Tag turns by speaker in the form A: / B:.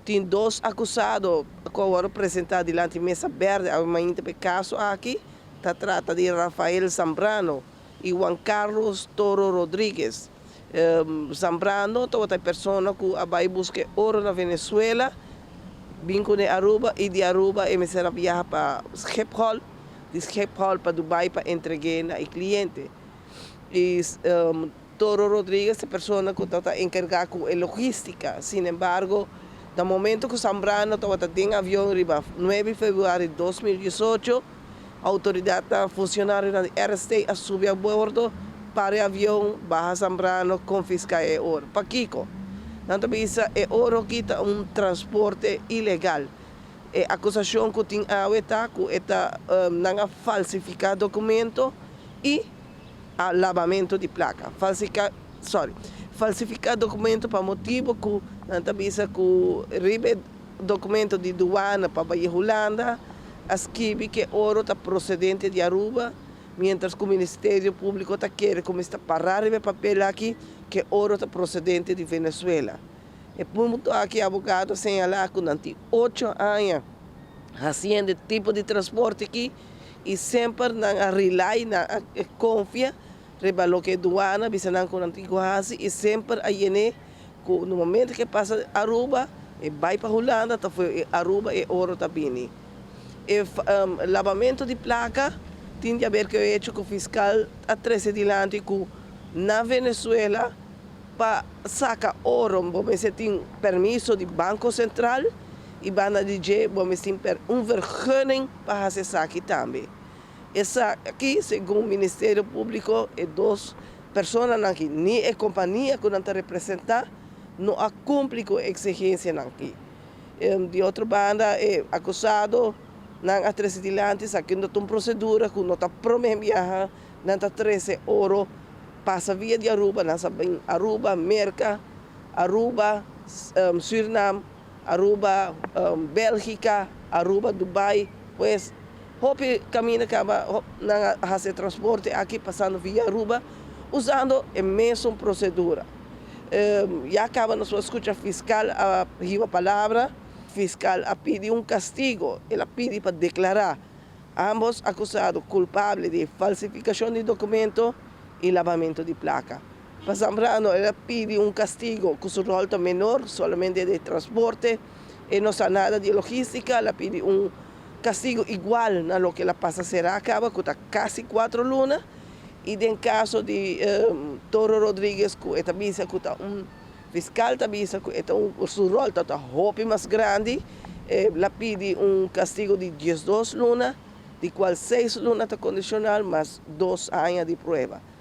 A: Tin dos akusado ku a wòrdu presentá dilanti mesa bèrdè awe mainta pa e kaso aki. Ta trata di Rafael Zambrano i Juan Carlos Toro Rodriguez. Zambrano tabata e persona ku a bai buska e oro na Venezuela, bin kuné Aruba i di Aruba e mester a biaha pa Schiphol, di Schiphol pa Dubai pa entreg'é na e kliente. I Toro Rodriguez ta e persona ku tabata enkargá ku e logístika. Sin embargo, na momento ku Zambrano tabata den avion riba 9 febrüari 2018, outoridatnan, funshonarionan di RST a subi a bordo, para e avion, baha Zambrano, konfiská e oro. Pakiko? Nan ta bisa e oro aki ta un transporte ilegal. E akusashon ku tin awe ta ku e ta nan a falsifiká dokumento i a labamentu di plaka. Falsika, sorry, falsifiká dokumento pa motibu ku nan ta bisa ku riba e dokumento di duana pa bai Hulanda a skibi ku e oro ta prosedente di Aruba, miéntras ku Ministerio Públiko ta kere ku mester pará riba e papel aki ku e oro ta prosedente di Venezuela. E punto aki abogado a señalá ku nan tin 8 aña hasiendo e tipo di transporte aki i semper nan a rely, nan a konfia riba loke duana bisa nan ku nan tin ku hasi i semper a yen'é ku no momento ku e pasa Aruba e bai pa Hulanda, ta for Aruba e oro ta bini. E labamentu di plaka tin di haber ku e hecho ku fiskal a trese dilanti ku na Venezuela pa saka oro bo mester tin permiso di Banko Sentral i banda di dje bo mester tin un vergunning pa hasi esaki tambe. Esaki, segun Ministerio Públiko, e dos personanan aki ni e kompania ku nan ta representá no a kumpli ku e eksigensianan aki. Di otro banda, e akusadonan a trese dilanti esaki no ta un prosedura ku no ta promé biaha nan ta trese oro pasa via di Aruba. Nan sa bin Aruba, Merka, Aruba, Surinam, Aruba, Bélgika, Aruba, Dubai, pues hopi kaminda kaba nan a hasi e transporte aki pasando via Aruba usando e mesun prosedura. Ya kaba nos por skucha fiskal a hiba palabra. Fiskal a pidi un kastigo, el a pidi pa deklará ambos akusado kulpabel di falsifikashon di dokumento i labamentu di plaka. Pa Zambrano el a pidi un kastigo ku su ròl ta menor, solamente di transporte, e no sa nada di logístika. El a pidi un kastigo igual na loke el a pasa será kaba, ku ta kasi 4 luna. I den kaso di Toro Rodriguez, ku e ta bisa ku ta un fiskal ta bisa ku e ta un su ròl ta hopi mas grandi, el a pidi un kastigo di 12 luna, di kual 6 luna ta kondishonal mas 2 aña di prueba.